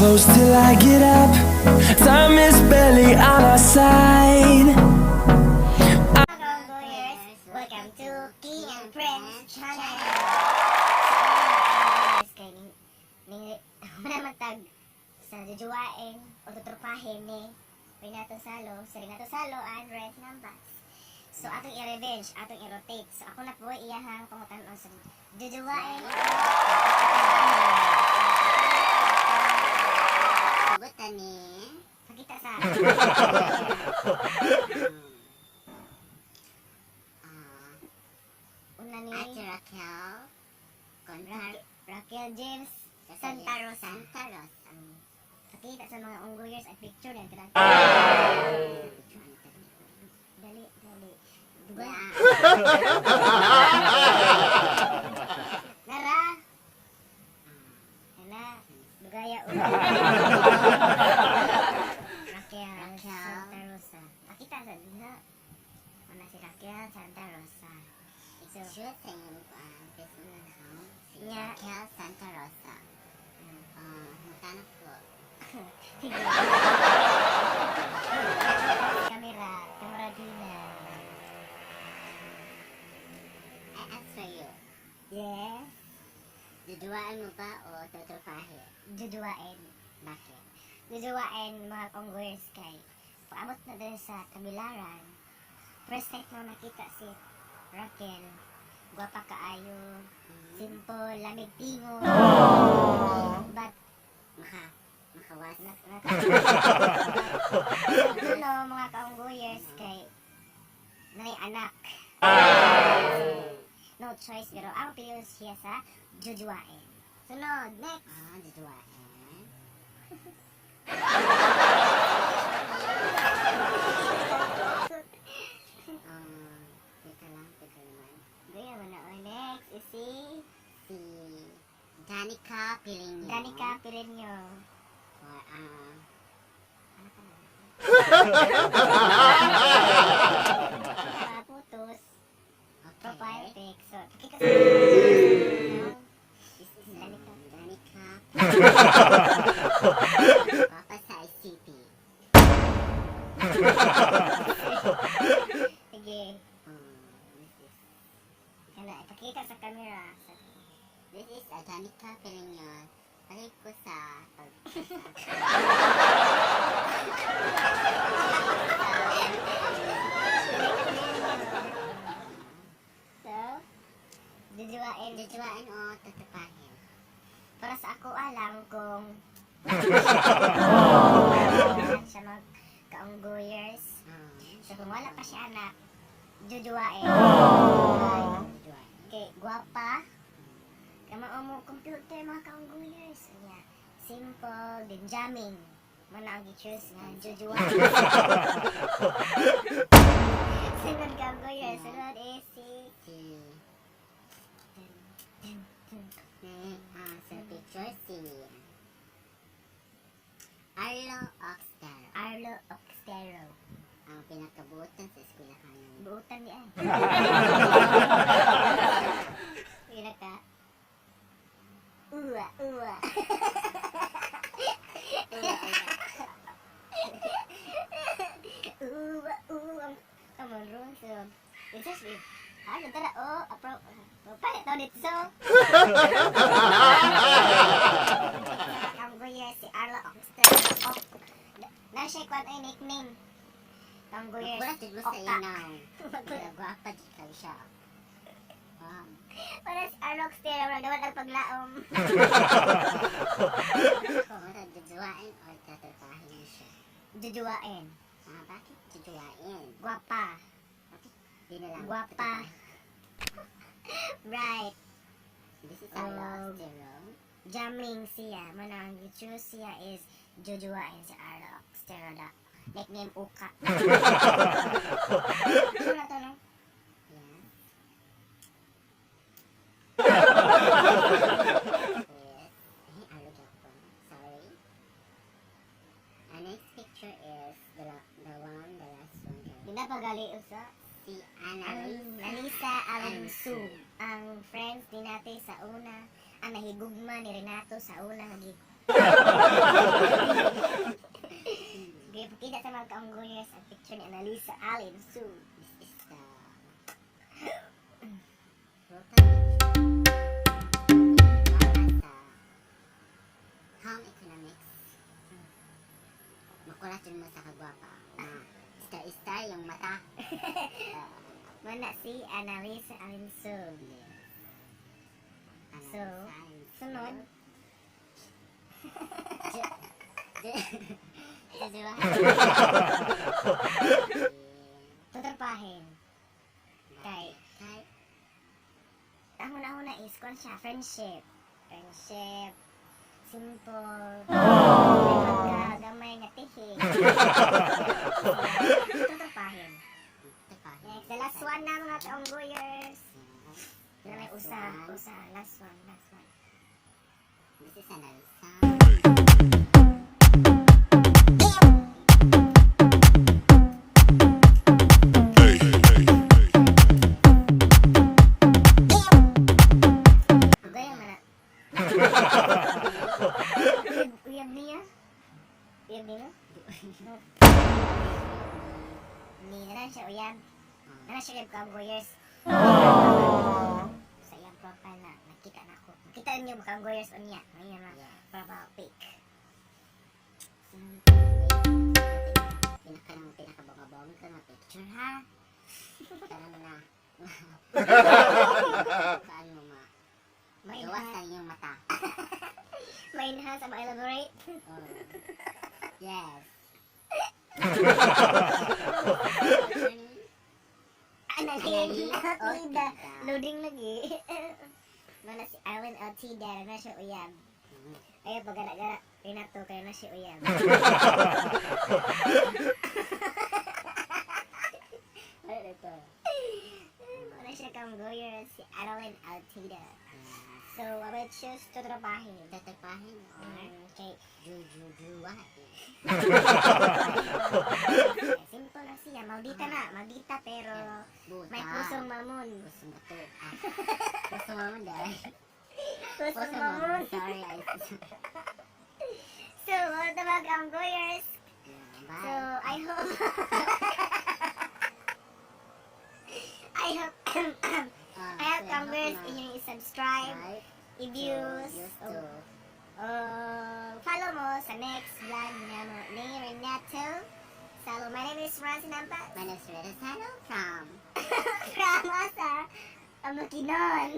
Close till I get up. Time is barely on our side. Hello, welcome to King and Prince Channel. Kay ning ning wala man tag sa jujuwain o tutropahin ni Renato Salo, si Renato Salo and Renz Nambas. So atong i-revenge, atong i-rotate. So ako na po iyahang pangutan-on sa jujuwain. Sagutan ni Pakita sa una ni Ate Raquel Conrar Raquel James Santa Rosa. Santa Rosa. Pakita sa mga unggoyers at picture na tira. Dali, dali. Duga. Nara. Nara. Dugaya o. Raquel, Raquel. Santa Rosa. Pakita sa diha. Una si Raquel Santa Rosa. So, Shoot sa iyong Facebook account. Si Raquel Santa Rosa. Magtanong po. Sige. Camera, camera dina. I ask for you. Yes. Duduwaan mo ba o tutupahin? Jujuwain. Bakit? Jujuwain, mga Congoers, kay paabot na din sa Tagbilaran. First sight mo nakita si Raquel. Gwapa kaayo. Simple, lamig tingo. But, Makawas. Ano, mga kaunggoyers, kay nay anak. No choice, pero ang piliyon siya sa jujuwain. Sunod, next. Duduwaan. Teka lang, teka naman. Gaya mo na. Oh, next is si Si Danica Pilinyo. Danica Pirinyo. Or, Ano ka na? Mga photos, profile pic. So, pakita sa This is Danica. Danica. Papa sa ICP. Sige. This is Kana, ipakita sa camera. This is a Danica Pilinyo. Balik ko sa pag So, jujuwain. Jujuan o tutupahin. Para sa ako alam kung siya mag kaunggoyers. So kung wala pa siya anak, jujuwain. Jujuan. Kay gwapa. Kama mo computer, mga kaunggoyers. Nya, simple, din jamming. Mana ang gi-choose nga jujuwain. Sunod, kaunggoyers, sunod is si Si Dun, dun, dun. Sa picture si Arlo Oxtero. Arlo Oxtero. Ang pinakabutan sa eskwelahan. Buutan niya. Pila ka. Uwa, uwa. Uwa, uwa. Come on, Ron. So, it's just me. Ano, tara, oh, apro, palit daw dito. So, ang guya si Arlo Oxtero. Ok. Na siya kwan ay nickname. Ang guya. Wala jud mo sa Okta. inaw. Gwapa jud kayo siya. Wow. Para si Arlo Oxtero, wala dapat ang paglaom. Kung jujuain o tatupahin siya. Jujuwain. Bakit jujuain? Gwapa. Bakit di na lang Gwapa. tutupahin? Right. This is Arlo Oh. Oxtero. Jamming siya. Manang choose siya is jujuwain si Arlo Oxtero da. Nickname Uka. Ano na to, no? Yes. With, eh, Arlo Gapon. Sorry. Our next picture is the one, the last one. Di na pagali usa. Si Ang Annalisa. Alisa Alonso. Ang friends ni nate sa una. Ang nahigugma ni Renato sa una. Sige, pakita sa mga kaunggoyers ang picture ni Annalisa Allen Su. This is the profile picture. Sa home economics. Makulat yun mo sa kagwapa. Na star-star yung mata. Mana si Annalisa Allen Su. Yes. So, Analisa. sunod. Jujuwa. Tuturpahin. Kay, Kay, ang una-una is kung siya, friendship. Friendship. Simple. May pagkagamay nga tihi. Tuturpahin. tupahin. Next, the last one na, mga kaunggoyers. Yes. Na may Last usa, one. usa, last one, last one. This is Analisa. Gaya man na. Uyab niya? Uyab niya? Ni na siya uyab. Na siya uyab, kaunggoyers. Sa iyang profile na, nakita na ako. Nakita niyo, mga kaunggoyers, unya. Ngayon na, profile pic. Pinaka ng pinakabongga-bongga nga picture ha. Parang na. Saan mo ma? Gawas Ma-enhance, ang iyong mata. ma-enhance, ma-elaborate. Oh. Yes. Annalyn Annalyn Altida. Altida. Loading lagi. Mana si Arwen Altida, na siya uyab. Ayaw pagara-gara, Renato, kaya na siya uyab. Ano ito? Wala siya kang goyer, si Arwen Altida. So, I will choose to trabahin. Tatapahin or Okay. jujujuwa. Simple na siya. Maldita na. Maldita pero Buta. may pusong mamon. Pusong bato. Ah. Pusong mamon dahil. Pusong Pusong mamon. mamon. Sorry, I So, mga tabag ang goyers. Yeah, So, bye. I hope Ah, I hope so, congress na- inyong i-subscribe, Like, i-views, views o to follow mo sa next vlog na mo ni Renato. So, my name is Francis Nampa. My name is Rita Sano from From asa, Amukinon.